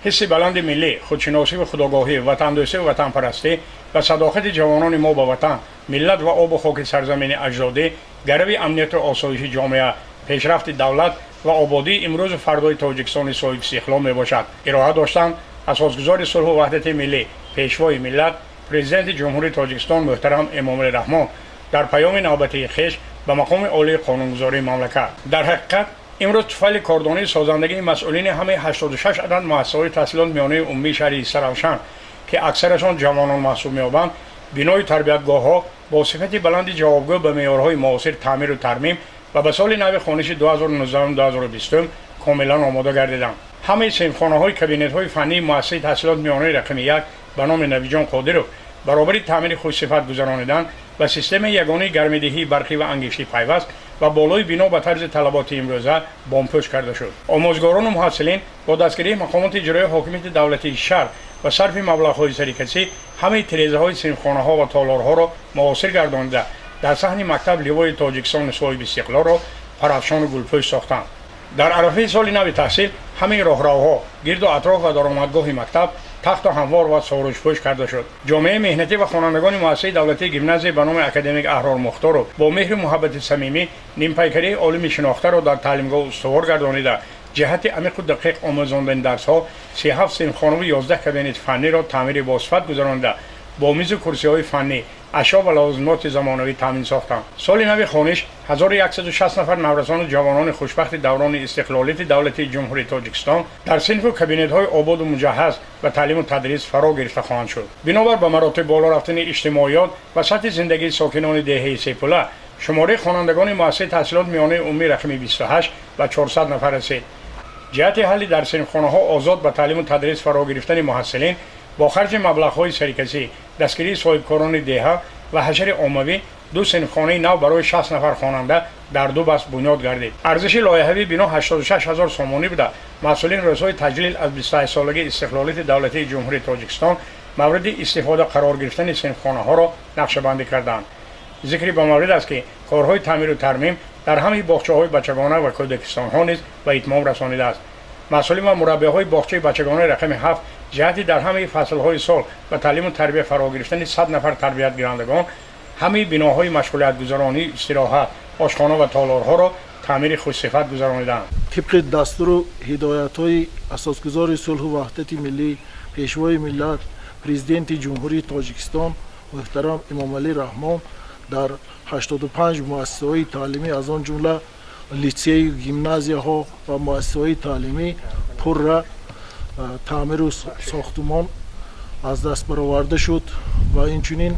Ҳисси баланди миллӣ, худшиносӣ ва худогоҳӣ, ватандӯстӣ ва ватанпарастӣ ва садоқати ҷавонони мо ба ватан, миллат ва обу хоки сарзамини аҷдодӣ гарави амнияту осоиши ҷомеа, пешрафти давлат ва ободии имрӯзу фардои Тоҷикистони соҳибистиқлол мебошад, ироа доштанд асосгузори сулҳу ваҳдати миллӣ, Пешвои миллат, Президенти Ҷумҳурии Тоҷикистон муҳтарам Эмомалӣ Раҳмон дар паёми навбатии хеш ба мақоми олии қонунгузории мамлакат. Дар ҳақиқат, имрӯз туфайли кордонии созандагии масъулини ҳамаи 86 адад муассисаҳои таҳсилоти миёнаи умумии шаҳри Истаравшан, ки аксарашон ҷавонон маҳсуб меёбанд, бинои тарбиятгоҳҳо бо сифати баланди ҷавобгӯ ба меъёрҳои муосир таъмиру тармим ва ба соли нави хониши 2019-2020 комилан омода гардиданд. Ҳамаи синфхонаҳои кабинетҳои фаннии муассисаи таҳсилоти миёнаи рақами 1 ба номи Набиҷон Қодиров баробари таъмири хушсифат гузаронидан ба системаи ягонаи гармидиҳии барқӣ ва ангиштӣ пайваст ва болои бино ба тарзи талаботи имрӯза бомпӯш карда шуд. Омӯзгорону муҳассилин бо дастгирии мақомоти иҷроии ҳокимияти давлатии шаҳр ва сарфи маблағҳои сарикасӣ ҳамаи тирезаҳои синфхонаҳо ва толорҳоро муосир гардонида, дар саҳни мактаб ливои Тоҷикистони соҳибистиқлолро парафшону гулпӯш сохтанд. Дар арафаи соли нави таҳсил ҳамаи роҳравҳо, гирду атроф ва даромадгоҳи мактаб тахту ҳамвор ва сорӯҷпӯш карда шуд. Ҷомеаи меҳнатӣ ва хонандагони муассисаи давлатии гимназия ба номи академик Аҳрор Мухторов бо меҳру муҳаббати самимӣ нимпайкарии олими шинохтаро дар таълимгоҳ устувор гардонида, ҷиҳати амиқу дақиқ омӯзондани дарсҳо 37 синфхонаву 11 кабинети фанниро таъмири босифат гузаронида, бо мизу курсиҳои фаннӣ, ашё ва лавозимоти замонавӣ таъмин сохтанд. Соли нави хониш 1160 нафар наврасону ҷавонони хушбахти даврони истиқлолияти давлатии Ҷумҳурии Тоҷикистон дар синфу кабинетҳои ободу муҷаҳҳаз ба таълиму тадрис фаро гирифта хоҳанд шуд. Бинобар ба маротиб боло рафтани иҷтимоиёт ва сатҳи зиндагии сокинони деҳаи Сепула, шумораи хонандагони муассисаи таҳсилоти миёнаи умумии рақами 28 ба 400 нафар расид. Ҷиҳати ҳалли дар синфхонаҳо озод ба таълиму тадрис фаро гирифтани муҳассилин бо харҷи маблағҳои сарикасӣ, дастгирии соҳибкорони деҳа ва ҳашари оммавӣ ду синфхонаи нав барои 60 нафар хонанда дар ду баст бунёд гардид. Арзиши лоиҳавии бино 86 ҳазор сомонӣ буда, масъулин рӯзҳои таҷлил аз 28-солагии истиқлолияти давлатии Ҷумҳурии Тоҷикистон мавриди истифода қарор гирифтани синфхонаҳоро нақшабандӣ карданд. Зикри ба маврид аст, ки корҳои таъмиру тармим дар ҳамаи боғчаҳои бачагона ва кӯдакистонҳо низ ба итмом расонидааст. Масъулин ва мураббиҳои боғчаи бачагонаи рақами 7 ҷиҳати дар ҳамаи фаслҳои сол ба таълиму тарбия фаро гирифтани 100 нафар тарбиятгирандагон ҳамаи биноҳои машғулиятгузаронӣ, истироҳат, ошхона ва толорҳоро таъмири хушсифат гузарониданд. Тибқи дастуру ҳидоятҳои асосгузори сулҳу ваҳдати миллӣ, Пешвои миллат, Президенти Ҷумҳурии Тоҷикистон муҳтарам Эмомалӣ Раҳмон дар 85 муассисаҳои таълимӣ, аз он ҷумла литсею гимназияҳо ва муассисаҳои таълимӣ, пурра таъмиру сохтумон аз даст бароварда шуд ва инчунин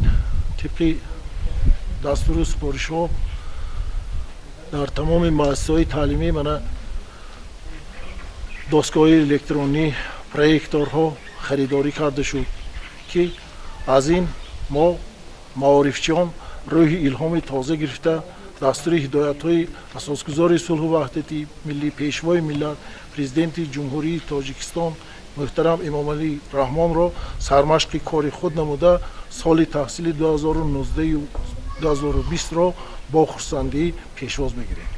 тибқи дастуру супоришҳо дар тамоми муассисаҳои таълимӣ мана доскаҳои электронӣ, проекторҳо харидорӣ карда шуд, ки аз ин мо маорифчиён рӯҳи илҳоми тоза гирифта, дастури ҳидоятҳои асосгузори сулҳу ваҳдати миллӣ, Пешвои миллат, Президенти Ҷумҳурии Тоҷикистон муҳтарам Эмомалӣ Раҳмонро сармашқи кори худ намуда, соли таҳсили 2019-2020-ро бо хурсандӣ пешвоз мегирем.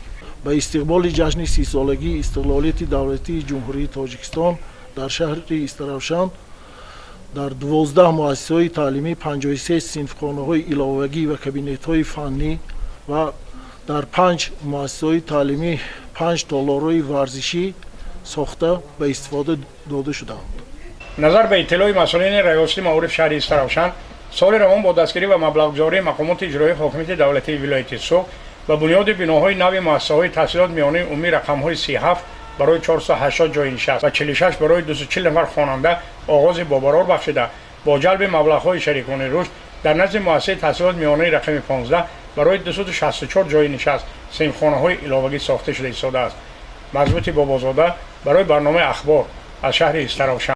Ба истиқболи ҷашни 30-солагии истиқлолияти давлатии Ҷумҳурии Тоҷикистон дар шаҳри Истаравшан дар 12 муассисаҳои таълимӣ 53 синфхонаҳои иловагӣ ва кабинетҳои фаннӣ ва дар панҷ муассисаҳои таълимӣ панҷ толорҳои варзишӣ сохта ба истифода дода шудаанд. Назар ба иттилои масъулини раёсати маориф шаҳри Истаравшан, соли равон бо дастгирӣ ва маблағгузории мақомоти иҷроии ҳокимияти давлатии вилояти Суғд ба бунёди биноҳои нави муассисаҳои таҳсилоти миёнаи умумӣ рақамҳои 37 барои 480 ҷойи нишаст ва 46 барои 240 нафар хонанда оғози бобарор бахшида, бо ҷалби маблағҳои шарикони рушд дар назди муассисаи таҳсилоти миёнаи рақами 15 барои 264 ҷойи нишаст синфхонаҳои иловагӣ сохта шуда истодааст. Мазбути Бобозода барои барномаи «Ахбор» аз шаҳри Истаравшан.